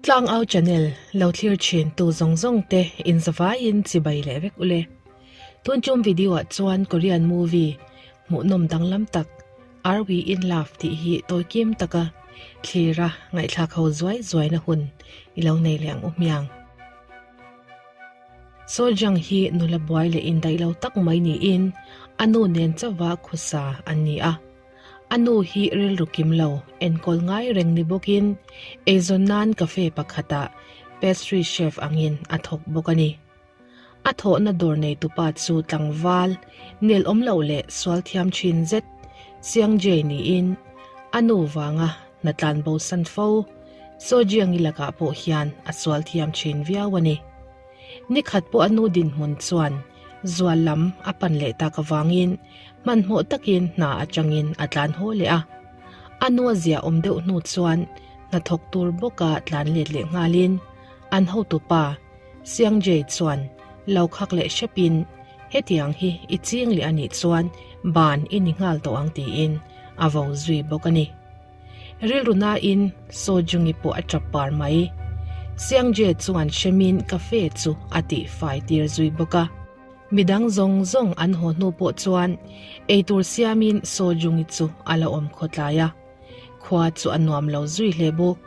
Tlangau channel lo thlir thin tu zawng zawng te in zavaiin chibai leh vek ule. Tun tum video ah chuan Korean movie hmuhnawm danglam tak Are We In Love tih hi tawi kim taka thlira ngaihthlak ho zuai zuaina hun i lo nei leh ang u hmiang. Sojang hi nula buai leh indaih lo tak mai niin a nu nen chauha khusa an ni a. A nu hi rilru kim lo, enkawl ngai reng ni bawkin eizawn nan cafe pakhatah pastry chef angin a thawk bawk a ni. A thawhna dawr neitupa chu tlangval, nel awm loh leh sual thiam thin zet Chiang Jie niin a nu vanga hna tlan bo san fo Sojiangi lakah pawh hian a sual thiam thin viau a ni. Nikhat pawh a nu dinhmun chuan zual lam a pan leh tak avangin hmanhmawh takin hna atangin a tlan haw leh a. A nu a zia awm deuh hnu chuan hnathawk tur bawka tlan let leh nghalin an hotupa Siangjei chuan lo khak leh hrepin hetiang hi i ching leh a nih chuan ban i ni nghal tawh ang tiin a vo zui bawk a ni. Rilru nain Sojungi pawh a tap par mai. Siangjie chuan hremin cafe chu a tih fai tir zui bawk a. Midang zawng zawng an haw hnu pawh chuan eitur siamin Sojungi chu a la awm khawtlai a. Khua chu a nuam lo zui hle bawk.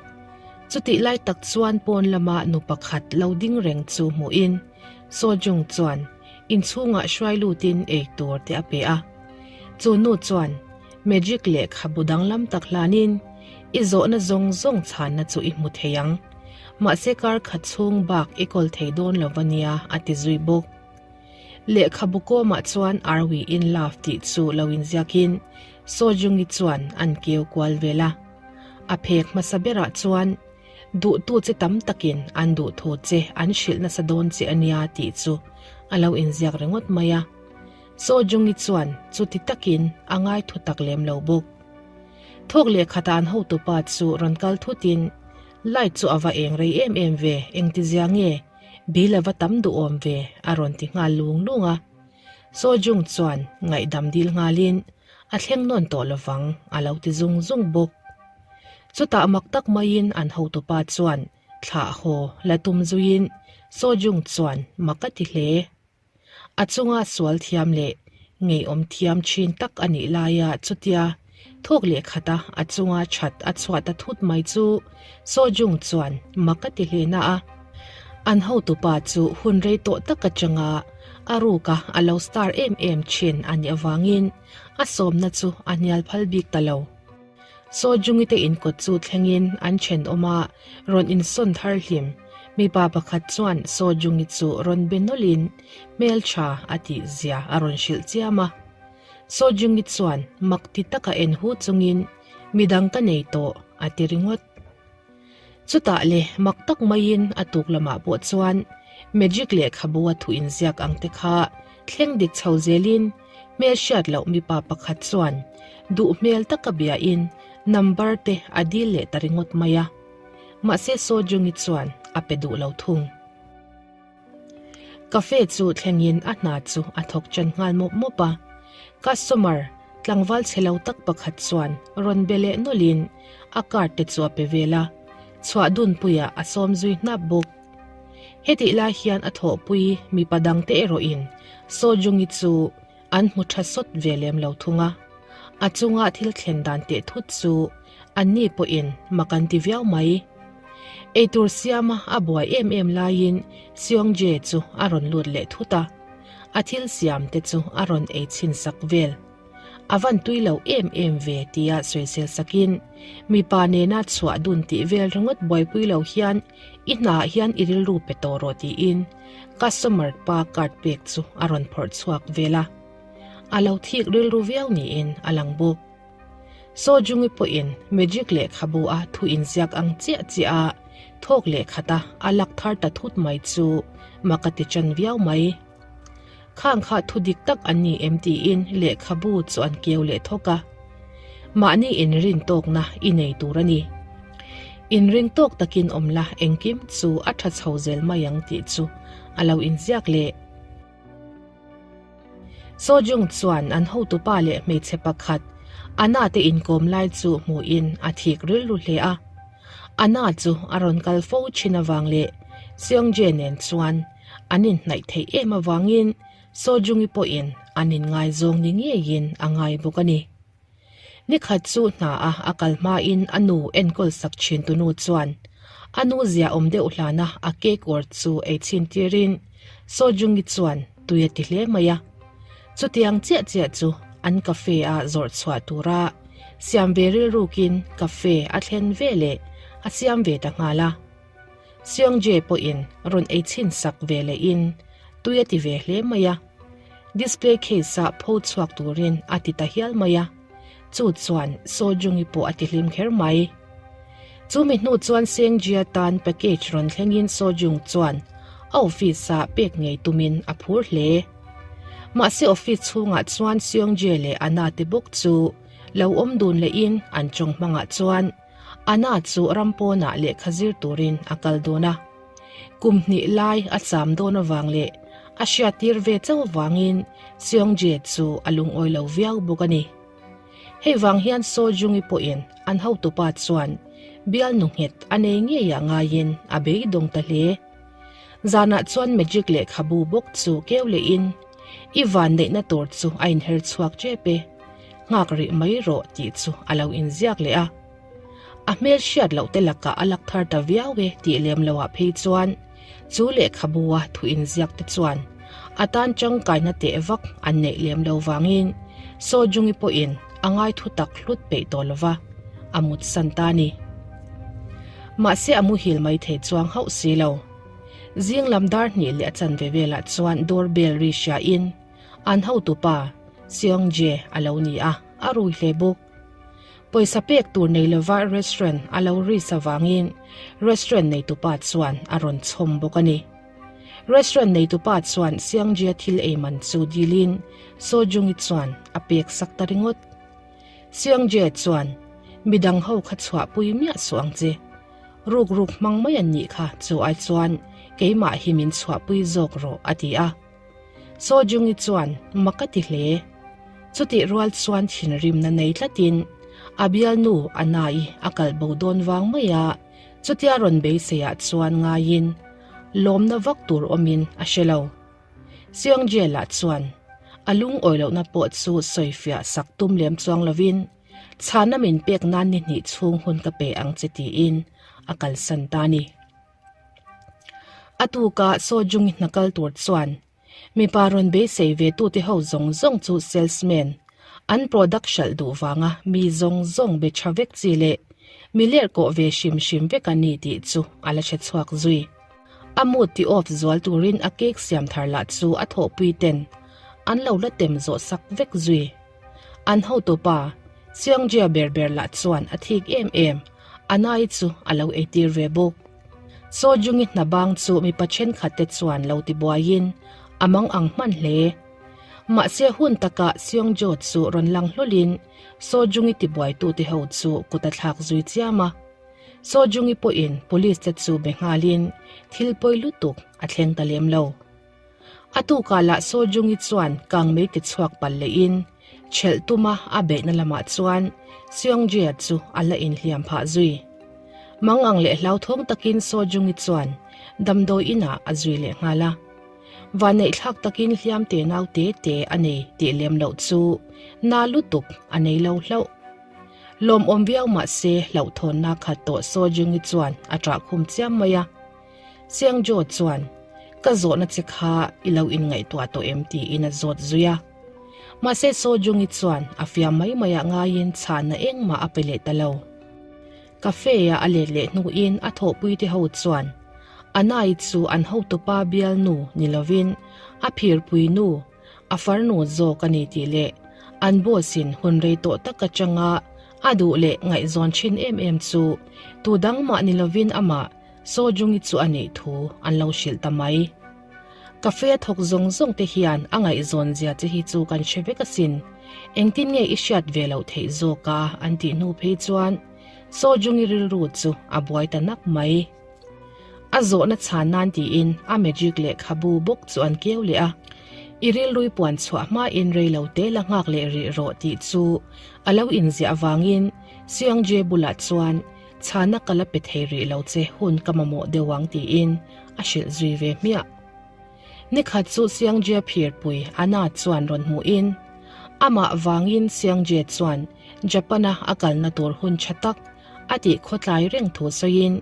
Chutih lai tak chuan pawn lama nu pakhat lo ding reng chu hmuhin Sojung chuan inchhungah hruai lutin eitur te a pe a. Chu nu chuan Magic lehkhabu danglam tak hlanin i zawhna zawng zawng chhanna chu i hmu thei ang. Mahse kar khat chhung bak i kawl thei dawn lo va nia a ti zui bawk. Lehkhabu kawmah chuan Are we in love tih chu lo inziakin Sojungi chuan an keu kual vel a. A phek hmasa berah chuan Duhtu che tam takin an duhthu che an hrilh nasa dawn che a nia tih chu a lo inziak ringawt mai a. Sojungi chuan chuti takin a ngai thu tak lem lo bawk. Thawk leh khatah an hotupa chu rawn kal thutin light chu a va eng rei em em ve, engtizia nge bill a va tam duhawm ve a rawn ti nghal lung lung a. Sojung chuan ngaihdam dil nghalin a thleng nawn tawh lovang a lo ti zung zung bawk. Chutah mak tak maiin an hotupa chuan thlah haw la tum zuiin Sojung chuan mak a ti hle. A chunga sual thiam leh ngeiawm thiam thin tak a nih laia chutia thawk leh khata a chunga that a chhuat a thut mai chu Sojung chuan mak a ti hle na a. An hotupa chu hun rei tawh tak atanga a ruka a lo star em em thin a nih avangin a sawmna chu a hnial phal bik ta lo. Sojungi te inkawt chu thlengin an thenawm a, rawn insawn thar hlim. Mipa pakhat chuan Sojungi chu rawn be nawlhin hmeltha a tih zia a rawn hrilh chiam a. Sojungi chuan mak ti taka en hu chungin midang ka nei tawh a ti ringawt. Chutah le mak tak maiin a tuk lamah pawh chuan magic lehkhabu a thu inziak ang te kha thleng dik chho zelin hmel hriat loh mipa pakhat chuan duh hmel taka biain number te a dil leh ta ringawt mai a. Mahse Sojungi chuan a pe duh lo thung. Cafe chu thlengin a hna chu a thawk ṭan nghal mawp mawp a. Customer tlangval chhe lo tak pakhat chuan rawn be leh nawlhin a card te chu a pe vel a, chhuah dunpuiah a sawm zui hnap bawk. Hetih lai hian a thawhpui mipa dangte erawhin Sojungi chu an hmu ṭha sawt ve lem lo thung a. A chunga thil thlen dan teh thut chu anni pawhin mak an ti viau mai. Eitur siama a buai em em laiin Seongjae chu a rawn lut leh thut a, a thil siam te chu a rawn ei chhin sak vel. A van tui lo em em ve tia sawisel sakin mipa nena chhuah dun tih vel ringawt buaipui lo hian i hnaah hian i rilru pe tawh rawh tiin customer pa card pek chu a rawn phawrh chhuak vel a. A lo thik rilru viau niin a lang bawk. Sojungi pawhin magic lehkhabu a thu inziak ang chiah chiah a thawk leh khat a, a lak thar ta thut mai chu mak a ti chan viau mai. Khang kha thu dik tak an ni em tiin lehkhabu chu an keu leh thawk a. Mahni inrin tawkna i nei tur a ni. Inring tawk takin awm la engkim chu a tha chho zel mai ang tih chu a lo inziak leh. Sojung chuan an hotupa leh hmeichhe pakhat Anna te inkawm lai chu hmuhin a thik rilru hle a. Anna chu a rawn kal fo thin avang leh Seungjae nen chuan an inhnaih theih em avangin Sojung-i pawhin an inngaizawng ni ngeiin a ngai bawk a ni. Nikhat chu hna a a kal hmain a nu enkawl sak thin tu nu chuan a nu zia awm deuh hlana a cake awr chu ei chhin tirin Sojung-i chuan tui a ti hle mai a. Chutiang chiah chiah chu an cafe a zawrh chhuah tura siam ve rilrukin cafe a thlen ve leh a siam ve ta nghal a. Seungjae pawhin rawn ei chhin sak ve lehin tui a ti ve hle mai a. Display case ah pho chhuak turin a ti ta hial mai a, chu chuan Sojung-i pawh a ti hlim kher mai. Chu mi hnu chuan Seungjae tan package rawn thlengin Sojung chuan a office ah pek ngei tumin a phur hle. Mahse office chhungah chuan Seungjae leh Anna te bawk chu lo awm dun lehin an tawng hmangah chuan Anna chu ram pawnah lehkha zir turin a kal dawn a. Kum hnih lai a cham dawn avang leh a hriattir ve chauh avangin Seungjae chu a lungawi lo viau bawk a ni. Hei vang hian Sojung-i pawhin an hotupa chuan bialnu nghet a nei ngeiah ngaiin a beidawng ta hle. Zanah chuan magic lehkhabu bawk chu keu lehin i vanneihna tur chu a inher chhuak tep e, nghak rih mai rawh tih chu a lo inziak leh a. A hmel hriat loh te lakah a lak thar ta viau e tih lem loah phei chuan chu lehkhabua thu inziak te chuan a tan tangkaina teh vak an neih lem lo vangin Sojungi pawhin a ngaithu tak hlut peih tawh lova a mutsan ta a ni. Mahse a muhil mai thei chuang hauh si lo. Zing lam dar hnih leh a chanve velah chuan door bell ri hriain an hotupa Seungjae a lo ni a, a rui hle bawk. Pawisa pek tur nei lova restaurant a lo risk avangin restaurant neitupa chuan a rawn chhawm bawk a ni. Restaurant neitupa chuan Siangjia thil ei man chu dilin Sojungi chuan a pek sak ta ringawt. Siangjia chuan, Midang ho kha chhuahpui miah suh ang che. Ruk ruk hmang mai an nih kha chu ai chuan keimah hi min chhuahpui zawk rawh a ti a. Sojungi chuan mak a ti hle. Chutih rual chuan thinrimna nei tlatin a bialnu Anna-i a kal bo dawn vang mai a, chutia rawn beiseiah chuan ngaiin lawmna vak tur awmin a hre lo. Seungjae-lah chuan a lungawi lohna pawh chu sawifiah sak tum lem chuang lovin chhana min pek nan ni hnih chhung hun ka pe ang che tiin a kalsan ta a ni. A tuka Sojung-i hna kal tur chuan mipa rawn beisei ve tute ho zawng zawng chu salesman, an product hralh duh vanga mi zawng zawng be tha vek chi leh mi ler kawh ve hrim hrim vek a ni tih chu a la hre chhuak zui. A mood ti off zual turin a cake siam thar lah chu a thawhpui ten an lo la tem zawh sak vek zui. An hotupa, Seungjae ber ber lah chuan a thik em em, Anai chu a lo eitir ve bawk. Sojungi hna bang chu mipa thenkhat te chuan lo ti buaiin a mang ang hman hle. Mahse hun takah Seungjo chu rawn lang hlawlin Sojungi tibuaitute ho chu kut a thlak zui chiam a. Sojungi pawhin police te chu be nghalin thil pawi lutuk a thleng ta lem lo. A tukah lah Sojungi chuan kangmei ti chhuak palh lehin chelh tuma a beihna lamah chuan Seongjia chu a la inhliam phah zui. Mangang leh hlauthawng takin Sojungi chuan damdawi inah a zui leh nghal a. Vanneihthlak takin hliam te nau te te a nei tih lem loh chu na lutuk a nei lo hlauh. Lawmawm viau mahse hlauhthawnna khat tawh Sojungi chuan a ṭahkhum chiam mai a. Seungjo chuan, Ka zawhna che kha i lo inngaihtuah tawh em? tiin a zawt zui a. Mahse Sojungi chuan a fiam mai maiah ngaiin chhanna engmah a pe leh ta lo. Cafe-a a let leh hnuin a thawhpuite ho chuan Anai chu an hotupa bialnu ni lovin a phirpui nu, a farnu zawk a ni tih leh an boss-in hun rei tawh tak atanga a duh leh ngaihzawn thin em em chu tu dang mah ni lovin amah Sojungi chu a neih thu an lo hrilh ta mai. Cafe a thawk zawng zawng te hian a ngaihzawn zia che hi chu kan hre vek asin. Engtin nge i hriat ve loh theih zawk a an tih hnu phei chuan Sojungi rilru chu a buai ta nak mai. A zawhna chhan nan tiin a magic lehkhabu bawk chu an keu leh a. I rilrui puan chhuah hmain rei lo te la nghak leh rih rawh tih chu a lo inziah avangin Seungjae bulah chuan. Chhana ka la pe thei rih lo che hun ka mamawh deuh ang tiin a hrilh zui ve hmiah. Nikhat chu Siangjia phirpui Anna chuan rawn hmuhin amah vangin Siangjia chuan Japan-a a kalna tur hun tha tak a tih khawtlai reng thu sawiin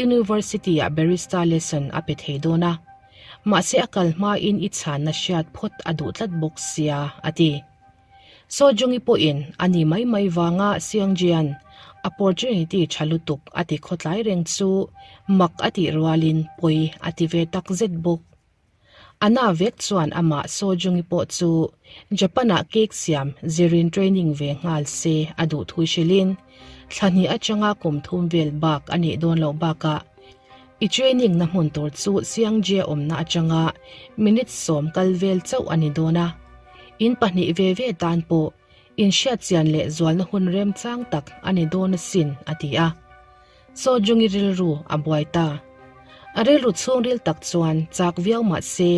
University-ah barista lesson a pe thei dawn a. Mahse a kal hmain i chhanna hriat phawt a duh tlat bawk sia, a ti. Sawjungi pawhin a ni mai mai vanga Siangjian opportunity tha lutuk a ti khawtlai reng chu mak a tih rualin pawi a ti ve tak zet bawk. A na vek chuan amah Sawjungi pawh chu Japan-ah cake siam zirin training ve nghal se a duh thu hrilhin thla hnih atanga kum thum vel bak a nih dawn loh bakah I training na hmun tur chu Siangjia awmna atanga minute sawm kal vel chauh a ni dawn a. In pahnih ve ve tan pawh inhriat chian leh zualna hun remchang tak a ni dawn asin, a ti a. Sawjungi rilru a buai ta. A rilru chhungril tak chuan chak viau mah se,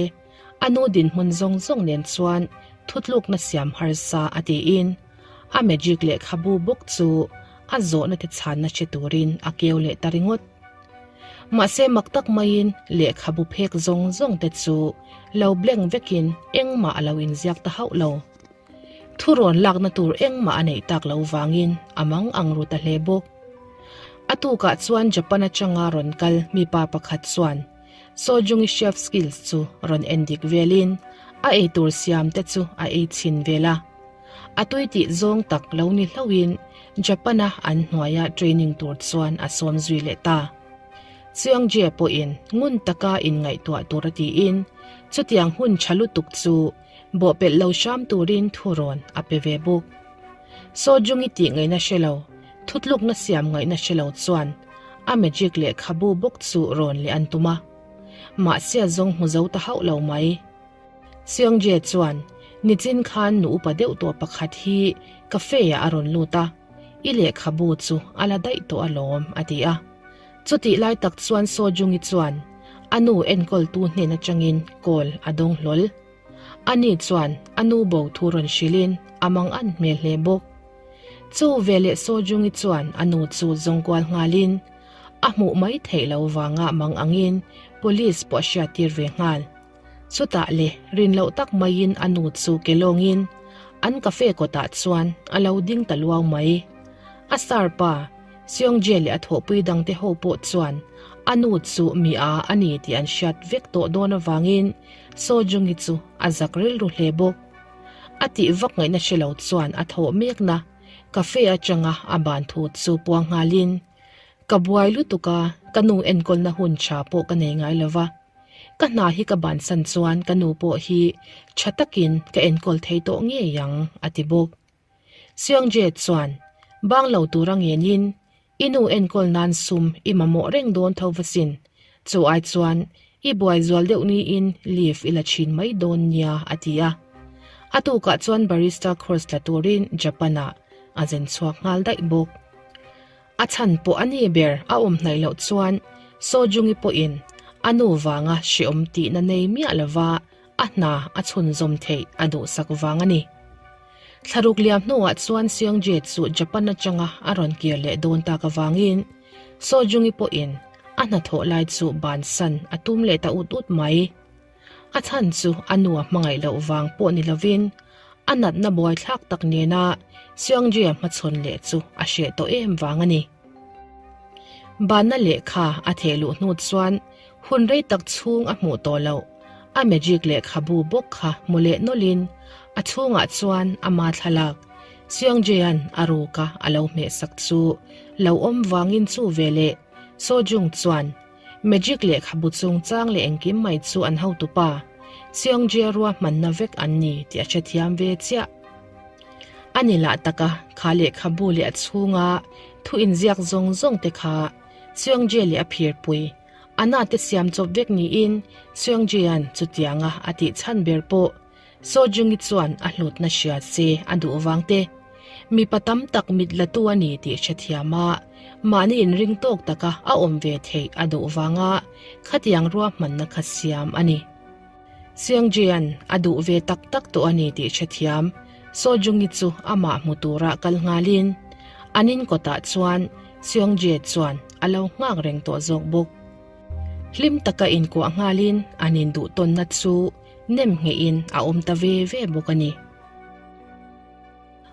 a nu dinhmun zawng zawng nen chuan thutlukna siam harsa a tiin a magic lehkhabu bawk chu a zawhna te chhanna hre turin a keu leh ta ringawt. Mahse mak tak maiin lehkhabu phek zawng zawng te chu lo blank vekin engmah a lo inziak ta hauh lo. Thurawn lakna tur engmah a neih tak lo vangin a mang ang ru ta hle bawk. A tukah chuan Japan atanga rawn kal mipa pakhat chuan Sojungi chef skills chu rawn endik velin a eitur siam te chu a ei chhin vel a. A tui tih zawng tak lo ni hlauhin Japan-a an hnuaia training tur chuan a sawm zui leh ta. Chiangjie pawhin ngun taka inngaihtuah tur a tiin chutiang hun tha lutuk chu bawhpelh lo hram turin thurawn a pe ve bawk. Sawjungi tih ngaihna hre lo, thutlukna siam ngaihna hre lo chuan a magic lehkhabu bawk chu rawn leh an tum a. Mahse a zawng hmu zo ta hauh lo mai. Seongjae chuan, Nichin khan nu upa deuh tawh pakhat hi cafe-ah a rawn lut a, i lehkhabu chu a la daih tawh alawm, a ti a. Chutih lai tak chuan Sojungi chuan a nu enkawltu hnen atangin call a dawng hlawl. Ani chuan a nu bo thu rawn hrilhin a mangan hmel hle bawk. Chu veleh Sojungi chuan a nu chu zawng kual nghalin a hmuh mai theih lo vanga mang angin police pawh a hriattir ve nghal. Chutah le rin loh tak maiin a nu chu ke lawngin an cafe kawtah chuan a lo ding ta luau mai. A star pa, Seongjae leh a thawhpui dangte ho pawh chuan a nu chu mi a a ni tih an hriat vek tawh dawn avangin Sojungi chu a zak rilru hle bawk. A tih vak ngaihna hre lo chuan a thawh mekna cafe atanga a ban thu chu puang nghalin, Ka buai lutuk a, ka nu enkawlna hun tha pawh ka nei ngai lova. Ka hna hi ka bansan chuan ka nu pawh hi tha takin ka enkawl thei tawh ngei ang, a ti bawk. Seongjae chuan, Bang lo tura ngenin i nu enkawl nan sum i mamawh reng dawn tho va sin, chu ai chuan i buai zual deuh niin leave i la thin mai dawn nia, a ti a. A tukah chuan barista course tla turin Japan-ah a zen chhuak nghal daih bawk. A chhan pawh a ni ber a awm hnaih loh chuan Sojungi pawhin a nu vanga hreawm tihna nei miah lova a hna a chhunzawm theih a duhsak vang a ni. Thlaruk liam hnuah chuan Seongjae chu Japan atanga a rawn kir leh dawn tak avangin Sojungi pawhin a hnathawh lai chu bansan a tum leh ta ut ut mai. A chhan chu a nu a hmangaih loh vang pawh ni lovin a natna buaithlak tak nena Seongjae-a hmachhawn leh chu a hreh tawh em vang a ni. Banna lehkha a theh luh hnu chuan hun rei tak chhung a hmuh tawh loh a magic lehkhabu bawk kha hmu leh nawlhin a chhungah chuan ama thlalak Seongjae-a'n a ruka a lo hmehsak chu lo awm vangin chu veleh Sojung chuan Magic lehkhabu chungchang leh engkim mai chu an hotupa Seongjae ruahmanna vek an ni tih a hrethiam ve chiah. A ni lah taka kha lehkhabu leh a chhunga thu inziak zawng zawng te kha Seongjae leh a phirpui Anna te siam chawp vek niin Seongjae-a'n chutianga a tih chhan ber pawh Sojungi chuan a hlutna hria se a duh vang te, mipa tam tak mit latu a ni tih hrethiam a, mahni inring tawk taka a awm ve theih a duh vanga khatiang ruahmanna kha siam a ni. Seongjae-a'n a duh ve tak tak tawh a ni tih hrethiam Sojungi chu amah hmu tura kal nghalin an in kawtah chuan. Seong-jae chuan a lo nghak reng tawh zawk bawk. Hlim taka inkuah nghalin an induh tawnna chu nem nghehin a awm ta ve ve bawk a ni.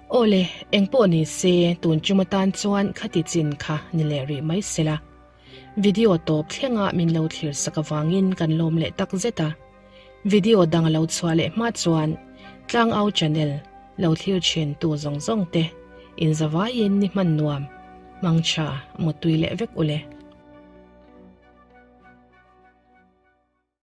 Aw le, engpawh ni se tun chum atan chuan khati chin kha ni leh rih mai sela. Video tawp thlenga min lo thlir sak avangin kan lawm leh tak zet a. Video dang a lo chhuah leh hma chuan Tlangau channel lo thlir thin tu zawng zawng te inzavaiin ni hman nuam, mangtha, mutui leh vek ule.